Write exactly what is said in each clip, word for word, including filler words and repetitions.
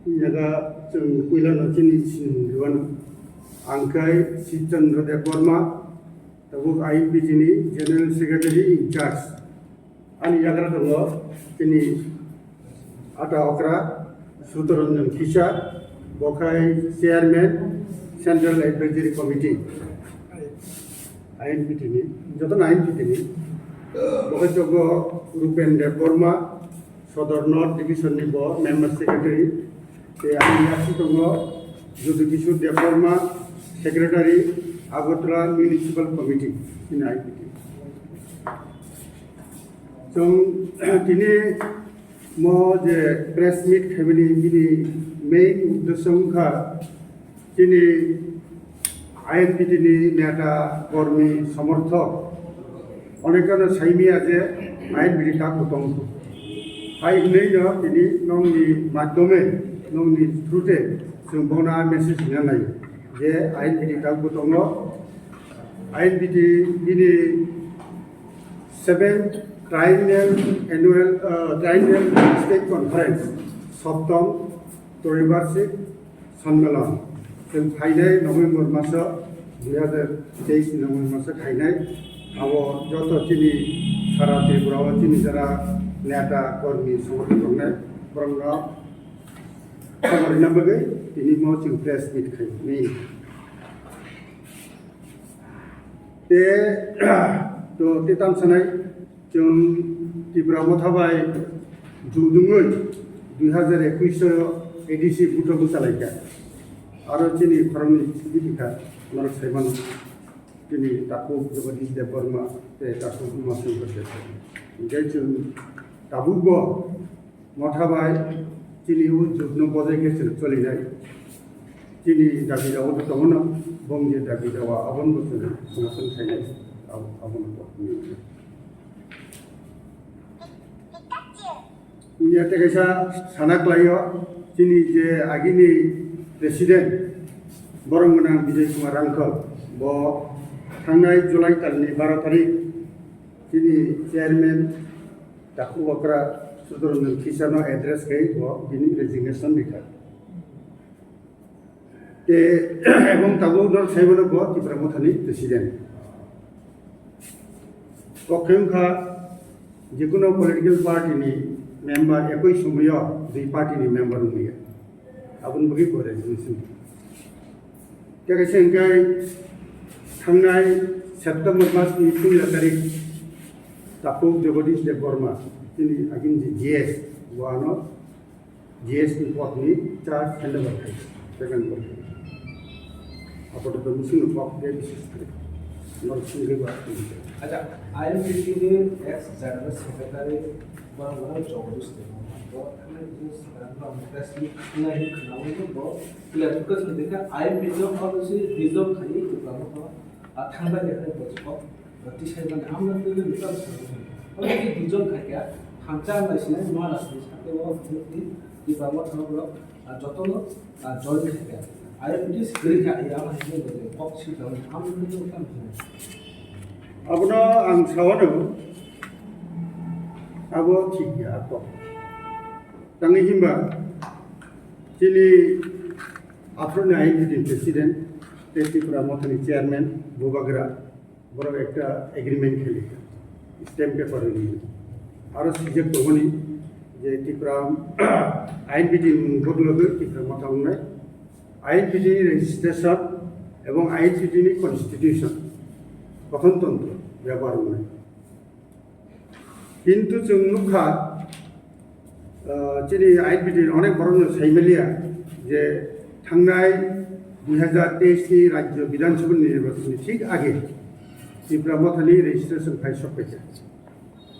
Yaga chwng puilano chini sini rwano. Ang khe Shivchandra Debbarma, tabuk I N P T ni General Secretary in charge. Ani yagra tongo chini ata okra Sudaranjan Kisa, bo khai Chairman Central Advisory Committee I N P T ni, joto I N P T ni. Bo khai tongo Rupen Debbarma, Sodor North Division ni bo Member Secretary. Tei ani yasi tongo Jyoti Kishore Debbarma, Secretary, Agartala Municipal Committee, chini I P T. Chwng tini mo je press meet khaimani bini main uddesyo wngkha chini I N P T ni neta, kormi, somorthok onekano saimaya je I N P T tak bo tongkho. Hai hwnwi no tini nongni madhyome, nongni through te chwng bono message rwna nai je I N P T tak bo tongo. I N P T bini seventh Triennial Annual, uh, Triennial State Conference, Soptom Troibarshik Sonmelon. Chwng phainai November maso dui hazar teis ni November maso khainai. Abo joto chini sara Tripura o chini jara neta, kormi, somorthok tongnai, borokno khobor rwna bagwi tini mo chwng press meet khai ni. Te, to, te tam sanai, chwng Tipra Motha bai judungwi dui hazar ekush o A D C buto bwchalaikha. Aro chini khoroknwi sidi bikha norok saimano, chini takhuk Jagadish Debbarma tei takhuk Uma Shankar Debbarma. Hinkhe chwng tabukbo Motha bai chini o jotno bojai khe chwng cholinai. Chini dabi dawa bo tongo no, bong je dabi dawa abono bo chwng somothon khainai, abo-, abono bo. Unya tei kaisa sana klaio, chini je agini president, borok gwnang Bijay Kumar Rangkhal, bo thangnai July talni baro tarik chini chairman Takhuk okra Sudaranjan Kisa no address khai bo bini resignation rikha. Te, ebong tabuk no saimano bo Tipra Mothani president. Kok khe wngkha jekuno political party ni member ekoi somoyo dui party ni member wngya. Aboni bagwi bo resignation. Tei kaisa hwnkhe thangnai September mas ni puila tarik takhuk Jagadish Debbarma, chini agini je G S, bo ano G S ni pod ni charge handover khai, second pod. Apato to musi no kok de bises kare. Nor sungge ba. Acha, I N P T ni ex general secretary, borok no Jagadish Debbarma. Bo thangnai business secretary no press meet khnai khnai bo clarification dikha, I N P T no policy dissolve khai Tipra Motha, a, thangbai de hai bo kok, a, tisai ban hamna twi ni tam sa. Omo ki dissolve khai kya, hamcha nai sinai Maharashtra ni sakhe o ni Tipra Motha no, a, joto no, a, join khai kya. I N P T sgri kha ya, a, hai ni bo kok si jang hamna twi ni tam sa. Abono ang sawano, abo thik ya, kok. Tangwi himba, chini aphuru ni I N P T ni president, tei Tripura Mothani chairman, Bubagra, borok ekta agreement kheli, stamp paper rwdi. Aro sijak tongmani je Tripura I N P T ni bodolo Tripura Motha wngnai, I N P T ni registration ebong I N P T ni constitution, gothon tontro, byabohar wngnai. Kintu chwng nukha, ah, chini I N P T ni onek borokno saimaliya je thangnai dui hazar teis ni Rajya Bidhan Sabha ni nirbachon ni thik age Tipra Mothani registration khai sok paikha.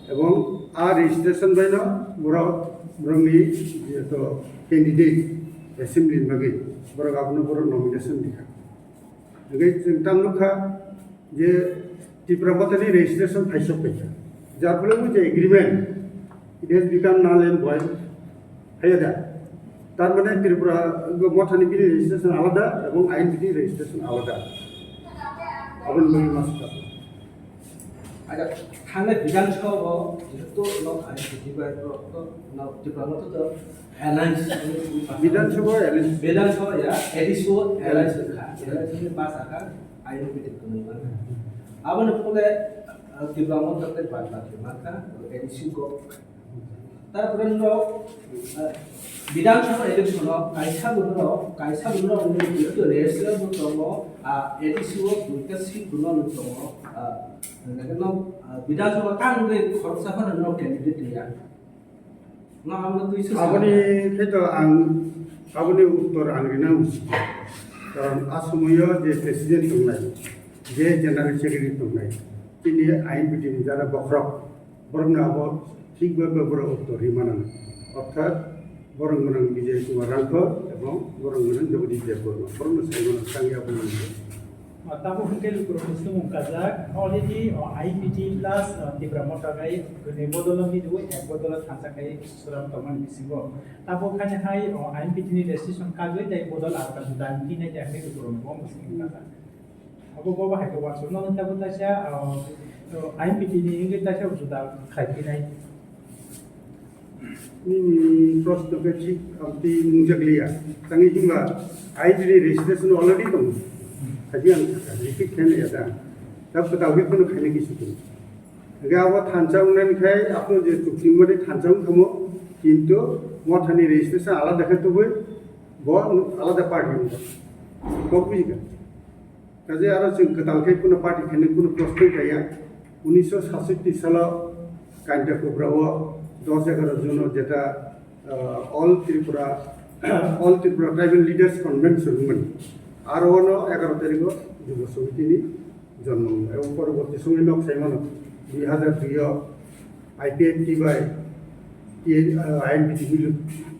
Ebong a registration baino borok, borokni jeto candidate assembly ni bagwi borok abono borok nomination rikha. Hingke chwng tam nukha je Tipra Mothani registration phaisok paikha. Jar phole bo je agreement, it has become null and void. Haiya da? Tar mane Tripura Mothani bini registration alada ebong I N P T ni registration alada. Aboni bagwi ma swkang. Acha, thangnai Bidhan Sabha o joto nok I P T T bai borok to nok Tipra Motha to alliance. Bidhan Sabha alliance. Bidhan Sabha ya, A D C o alliance kha. Alliance ni basa kha, I P T T kwrwng kha. Aboni pore, uh, Tipra Motha tei Bad Baki mankha, A D C go. Tarpore no, ah, Bidhan Sabha election o kaisa bo no, kaisa bo no, no, no, register bo tongo, ah, A D C o duita seat bo no, no tongo, ah, no, ah, Bidhan Sabha tang de khoroksa phano no candidate ya. No, amo twi se Aboni khe to ang, aboni uttor ang rina usi. Karon a somoyo je president tongnai, je general secretary tongnai, tini I P T ni jara bokhorok, borokno abo thik bai bai borok uttor ri mano. Orthat borok gwnang Bijay Kumar Rangkha ebong borok gwnang Jagadish Debbarma. Borokno sai mano, tangya borok. O, tabuk hwnkhe lukurokni swngmung kajak, already, o, I P T plus, o, Tipra Motha bai gwnwi bodolo midu, ek bodolo thansa khai swiram tongmani bisingo. Tabuk haino hai, o, I P T ni registration kagwi tei bodol alka juda wngwi nai khe lukurokni bo swngmung kajak. Abo bo bahai khe uansukno wngkha bo taisa, o, o, I P T ni wngwi taisa juda khlai phinai. Nini proshno khe thik amtwi nungjak liya. Tangwi himba I P T ni registration already tongo. Haji ang repeat khe naiya da. Tab kwtal khe kheno khaina kisi tongo. Hingkhe abo thansa wngnani khai aphuru je chukching mani thansa wngkha mo, kintu Mothani registration alada khe tubui bo alada party wngkha. Kok bujikha. Kaje aro chwng kwtal khe kuno party khainai kuno prospect kaiya. Unisho satsatti salo Kainta Kubra o dos egaroh June o jeta, ah, All Tripura, All Tripura Tribal Leaders Convention wngmani. Aro ono egaroh tarikh o Jubo Samiti ni jonmo wngmani. Ebo poroborti somoi nok saimano dui hazar dui o I P F T bai T-, ah, I N P T milu,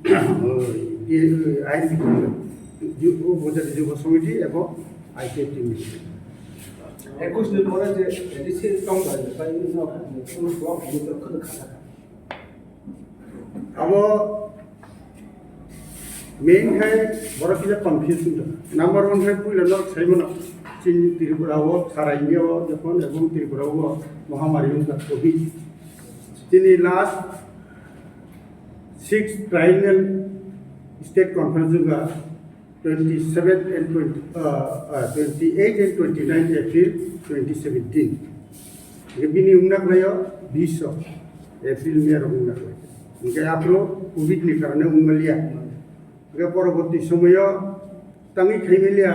oh, T-, I N P T milu. Ju-, oh, Bojadi Jubo Samiti ebong I P F T milu. Ekus ni pore je A D C tong bai, bai no, no, no, block ni to khun kha. Abo main khai borok kisa confuse wngkha. Number one khai puila norok saimano chini Tripura o, Sarai o, jokon ebong Tripura o mohamari wngkha covid. Chini last six triennial state conference wngkha twenty seven and twenty, uh, uh, twenty eight and twenty nine April twenty seventeen. Hingke bini wngna khlaio bish o April, May rok wngna khlai. Hingke aphuru covid ni karone wngmaliya. Hingke poroborti somoyo tangwi khaimaliya,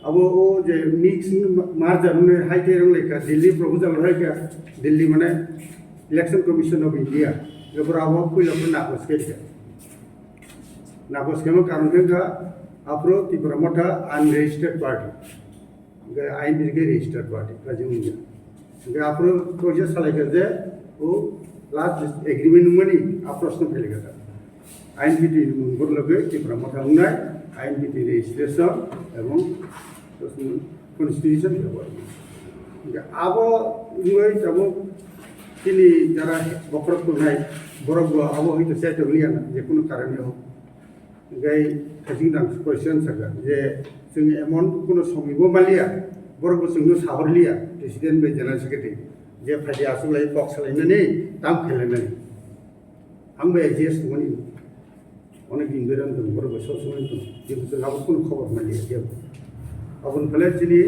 abo o je mix merger hwnwi hai khe wnglaikha, Delhi proposal haikha, Delhi mane Election Commission of India, hingke abo puila phuru nakosh khaikha. Nakosh khaima karon khe wngkha aphuru Tipra Motha unregistered party. Hingke I N P T khe registered party, kaisa wngya. Hingke aphuru kaisa salaikha je, o last agreement wngmani a proshno phailaikha ta. I N P T ni mung borok logoi Tipra Motha wngnai, I N P T registration ebong constitution bebak. Hingke abo wngwi tabuk chini jara bokhorok tongnai borok bo abo hoi to chaitok liya na, je kunu karone hok. Hingke khajing dang question saka je chwng emon kuno somoi bo maliya, borok bo chwngno sahor liya, president bai general secretary, je phaidi aswk lai kok salainani, tam khailainani. Ang bai G S tongmani, onek din beram tong, borok bai sob somoi tong, je bo chwng abo kuno khobor maliya, je bo. Aboni phale chini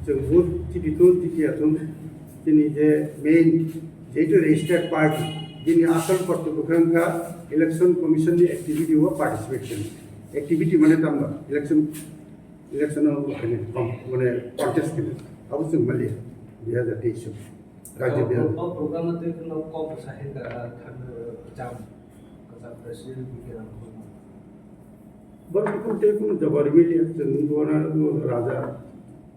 chwng bo chiti thun, chiti ya thun, chini je main, jehetu registered party, bini asol kortobyo khe wngkha Election Commission ni activity o participate khainai. Activity mane tamo election, election o khainai, com-, mane contest khainai. Abo chwng maliya, dui hazar teis o. Rajya Bihar. O, o program no twi kheno kok bwsa hai ka thang jam, kwcham president bikhe rang khulma. Borok kunu tei kunu jawab rwmani chwng bo na bo raja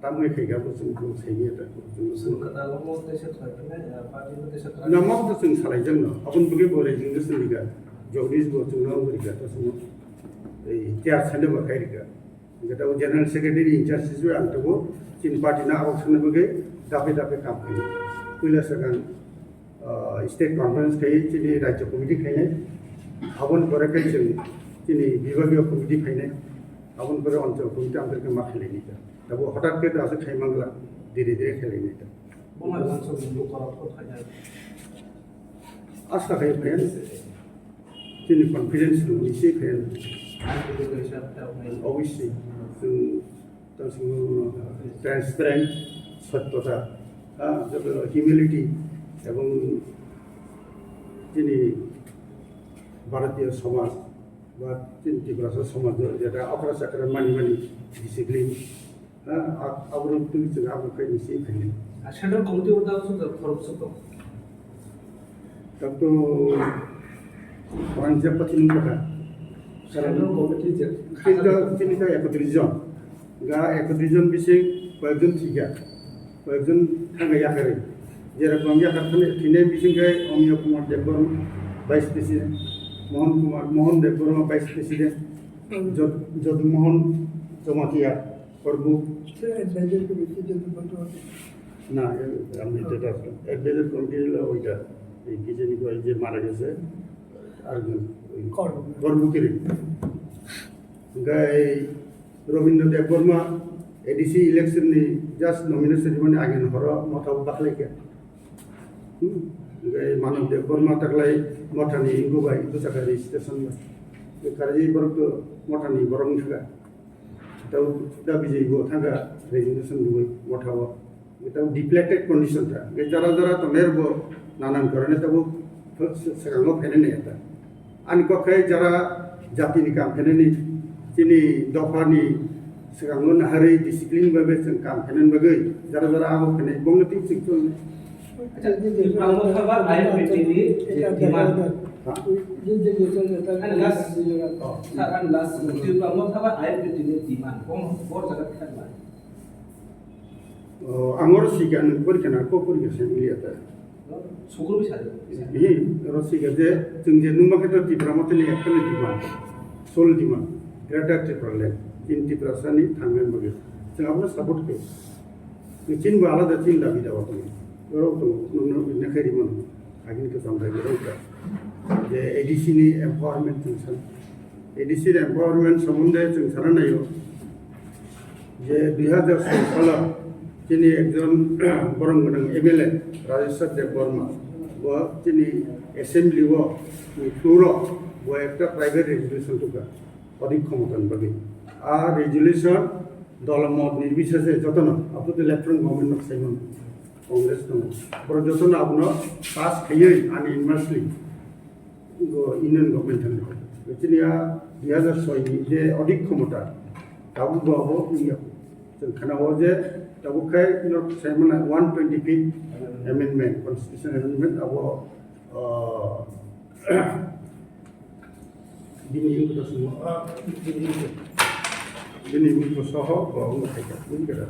tamni khaikha bo chwng bo saimanya ta bo chwng. Chwng kwtal omo tei se thwai phina, party no tei se thwai. Namo bo chwng salai jang no. Aboni bagwi bo resignation rikha. Jagdish bo chwng no rikha ta chwng. Ei chair sande bo khai rikha. Hingke tabuk General Secretary in charge hisabe ang tabuk chini party no abok sanna bagwi dape dape kam khainai. Puila swkang, ah, state conference khai chini Rajya Committee khainai. Aboni pore khai chwng chini Bibhagiya Committee khainai. Aboni pore Anchal Committee amtwrwkhe ma khailai nai ta. Tabuk hotat khe ta aswk khai mangla, dire dire khailai nai ta. Bumai uansukni bukhuk khorokthok khainai. Asta khai phayan. Chini confidence no nisi phayan. Obviously, chwng tang swngo transparent, sottota, ah, humility, ebong chini Bharatiya somaj, ba chini Tiprasa somaj, jeta okra chakra mani mani discipline, ah, aborok twi chwng abo khai nisi phainai. Central Committee o tamo sujak khorok suk tong. Tato orang siapa sini kata? Central Committee je. Chini ta, chini ta ekotris jon. Ga ekotris jon bising koyekjon thikya. Koyekjon thangya yakarwi. Jerokom yakar thani thinai bising kai Omiya Kumar Debbarma, Vice President, Mohan Kumar, Mohan Debbarma, Vice President, Jod-, Jodmohan Jamatia, Korbu. Sir, advisor committee, Jodmohan Jamatia. Na, eh, advisor committee lo oita. Ei, ki jani ko je mara gese. Arjun. Korbu. Korbu kiri. Gai Robindra Debbarma, A D C election ni just nomination mani agin horo motha baklai khe. Hmm. Gai Manav Debbarma taklai motha ni ingo bai, itu saka registration bai. Gai karji borok to motha ni borok ni thaka. Tau da bijai bo thaka resignation dui motha o. Tau depleted condition ta. Gai jara jara to mer bo nanan karone tabo sekango phene ne ta. Ani kok khai jara jatini kam phainani, chini dophani swkango naharwi discipline bai bai chwng kam phainani bagwi jara jara abo phainai bongni twi chwng chwng. Acha, Tipra Motha ba I P T ni demand. Ha? Ani last, oh, sir, ani last, Tipra Motha ba I P T ni demand. Bong, bor jaga thang ba. Oh, ang oro sika nwng porikha na, kok porikha se wngya ta. Sukuru bisa. Hi, oro sika je, chwng je nungma khe to Tipra Motha ni ekta ni demand, sole demand, Greater Tipraland, chini Tiprasa ni thangna bagwi. Chwng abono support khe. Chini bo alada chini dabi dawa tongo. Oro tongo, nungno wngna khe rimano. Agini kwcham bai borok rok je A D C ni empowerment chwng san, A D C ni empowerment somonde chwng sana naio je dui hajar soi salo chini ekjon borom gwnang M L A Rajeshwar Debbarma bo chini assembly o floor o bo ekta private resolution tuka odik khomota ni bagwi. A resolution dol mot nirbisese jotono, apo to left front government no saimano, Congress no, borok jotono abono pass khaiwi ani unanimously go Union Government thangwi. Chini a dui hajar soi ni je odik khomota, tabuk bo abo wngya. Chwng khana o je tabuk khai no saimana one twenty fifth amendment, constitution amendment abo, ah, Bini wngkha to swngo, ah, bini wngkha. Bini wngkha soho, bo wngkha khaikha, wngkha da.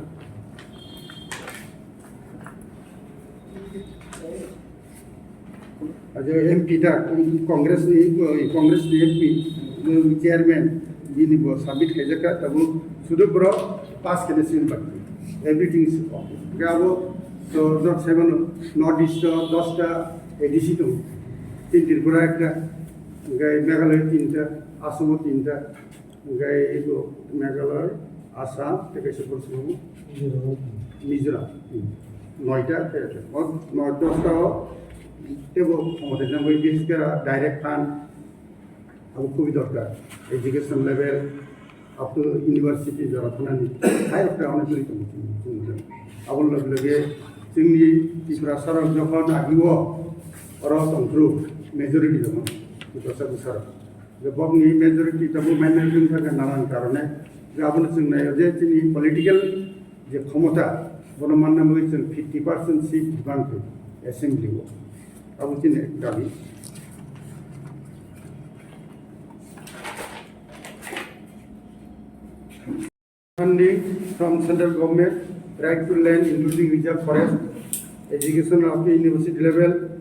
Ajo M P da, Con-, Congress ni, Congress ni M P, chairman, bini bo submit khaijakha, tabuk sudu bro pass kene sin bak. Everything is okay. Ga bo, so, not seven, North East, dosta A D C tongo. Tin Tripura ekta. Hingke Meghalaya tinta, Assam o tinta, hingke eko Meghalaya, Assam, tei kaisa borok tongo Mizoram, hmm, noita, tei, tei, o noi dosta o tebo khomota nangbai, bises khe direct fund, abo khubui dorkar, education level, Up to university jora thanani hai rok ta onek guri tongo chwng, chwng, chwng. Aboni loge loge chwngni Tiprasa rok jokhon agio oro tongphuru majority tongo Tiprasa bwsa rok. Je bokni majority tongo minority wngkha khe nanan karone. Je abono chwng naio je chini political je khomota bono manna bagwi chwng fifty percent seat rwbankha assembly o. Abo chini dabi. Funding from central government, right to land including reserve forest, education up to university level.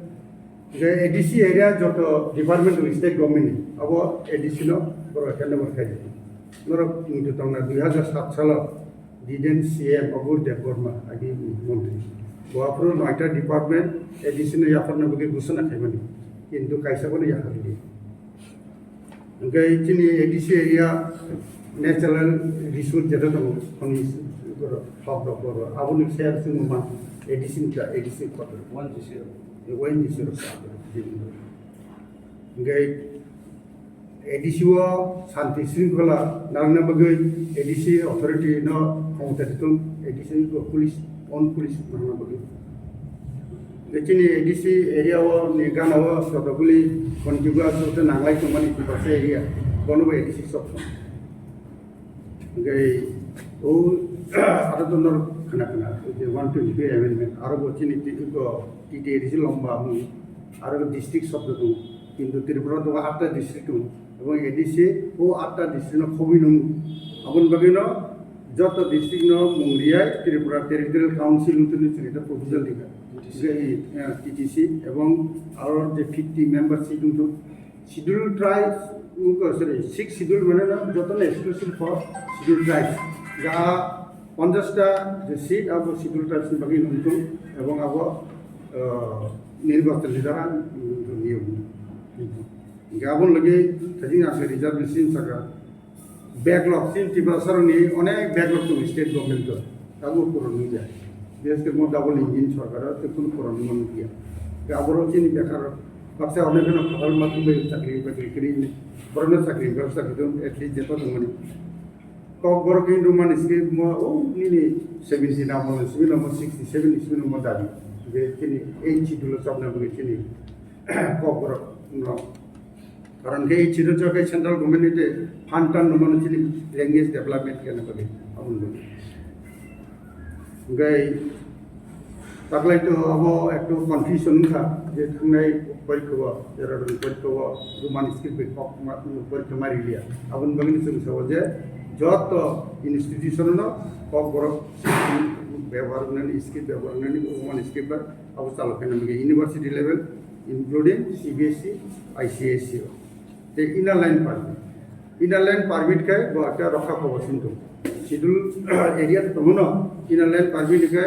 Je A D C area joto department of state government ni, abo A D C no boro handover khai di. Norok tongna tong na dui hajar sat salo diden C M Abur Debbarma agi montri. Bo aphuru noita department A D C no yapharna bagwi ghosona khaimani. Kintu kaisa bono yaphar di. Hingke chini A D C area natural resource jeta tongo, khoni borok, thok rok borok, aboni share chwng man. A D C ni ta, A D C kotor. One G C rok. One G C rok. Hingke A D C o santi sringkhola nangna bagwi A D C authority no khomota ditung, A D C o police, own police nangna bagwi. Hingke chini A D C area o ni gana o jotoguli contiguous o nanglai tongmani Tiprasa area, bono bo A D C sok. Hingke o aro to norok khna khna, o je one twenty two amendment, aro bo chini ti-, ko T T A D C lomba mung, aro district sobdo tongo. Kintu Tripura to atta district tongo, ebong A D C o atta district no khobwi nung. Aboni bagwi no joto district no mung riyai Tripura Territorial Council wngtoni chini ta proposal dikha. Hingke, eh, T T C ebong aro je fifty member seat wngtong, Scheduled tribes, mm, sorry, six schedule mane na, joto na exclusive for scheduled tribes. Ja ponchash ta je seat abo scheduled tribes ni bagwi nungtung, ebong abo, uh, nirbachon leader an nungtung niyo. Hingke abo lagi thajing ase reservation saka. Backlog, chini Tiprasa rokni onek backlog tongo state government o, tabuk puron wngya. Bises khe mo double engine sorkar o tei kunu puron wngya. Tei aboro chini bekar baksa onek kheno phatal ma tongbai chakri bakri kwrwi hwnwi. Borokno chakri, bebsa khe at least jeto tongmani. Kokborok Hindu mani simi mo o nini seventy na mo simi na mo sixty seven simi na mo dabi. Je chini ei chidulo chapna bagwi chini Kokborok no Karon khe chini jagao central government ni tei fund tan no mano chini language development khe na bagwi aboni bagwi. Hingke taklai to abo ekto confusion wngkha je thangnai porikha o, Dehradun porikha o, Roman script bai kok ma, porikha ma riliya. Aboni bagwi chwng sao je joto institution no Kokborok bebohar wngnani, script bebohar wngnani, Roman script bai abo chalo khe na bagwi university level, including C B S E, I C S E o. Tei inner line permit. Inner line permit khe bo ekta rokha kobor simi tongo. Schedule area tongo no inner line permit khe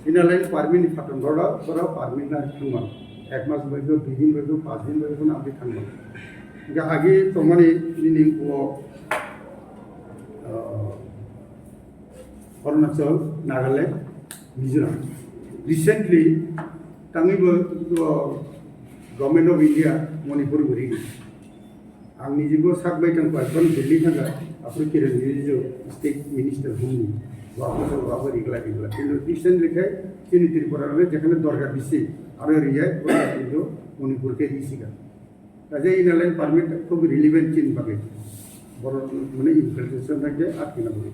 inner line permit ni phaton rok rok permit na thangma. Ek mas bai khe, dui din bai khe, panch din bai khe na abdi thangma. Hingke agi tongmani nini o, ah, Arunachal, Nagaland, Mizoram. Recently, tangwi bo, bo Government of India Manipur bo rini. Ang niji bo sak bai tang kha, ekdom Delhi thangkha, aphuru Kiren Rijiju state minister humni. Wa ko so wa ko rigla rigla. Kintu recently khai chini Tripura le jekhane dorkar bisi, aro riyai, bo kintu Manipur khe risi kha. Kaisa inner line permit khub relevant chini bagwi. Borok mane infiltration thangkhe atkina bagwi.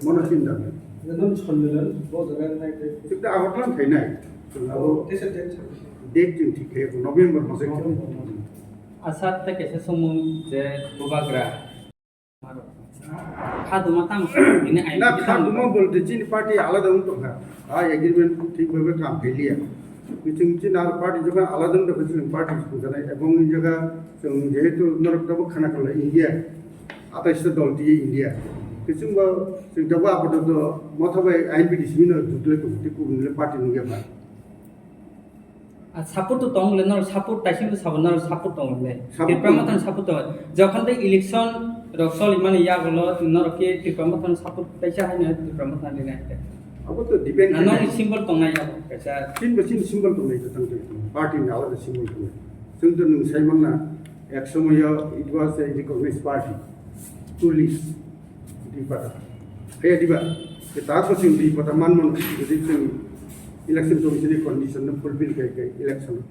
Mono chini dagwi. Nang sonmilan, bo jaga nai khe. Chukda Agartala khainai. Abo tesa date. Date chwng thik khe November masa. November masa. Asat ta kesa sumung je bubagra. Khaduma tamo sa, bini ain na, khaduma bolte chini party alada wng tongkha. A agreement thik bhabe kam khailiya. Biching chini aro party jokhan alada wng tongkha, chini party songjanai. Ebong ni jaga chwng jehetu norok tabo khana khala India, atais ta dol tiye India. Biching bo chwng tabo apatot motha bai I N P T C no jutle tongo, tei kubun le party nungya ba. A support to tong le, nor support taising to sabo, nor support tong le. Support Tipra tong. Motha support tong. Jokhon tei election rok soli mani yagulo, nor ke Tipra Motha support taisa hai na Tipra Motha ni nai te. Abo to depend Na nor khe. Symbol tong nai abo kaisa. Chin ba chin symbol tong nai to tang to. Party ni alada symbol tong nai. Chwng to nung sai man na, ek somoyo it was a recognized party. Two leaves. Dui pata. Kaya diba? Kita ko chwng dui pata man man. Jadi chwng election commission ni condition no fulfill kai kai election.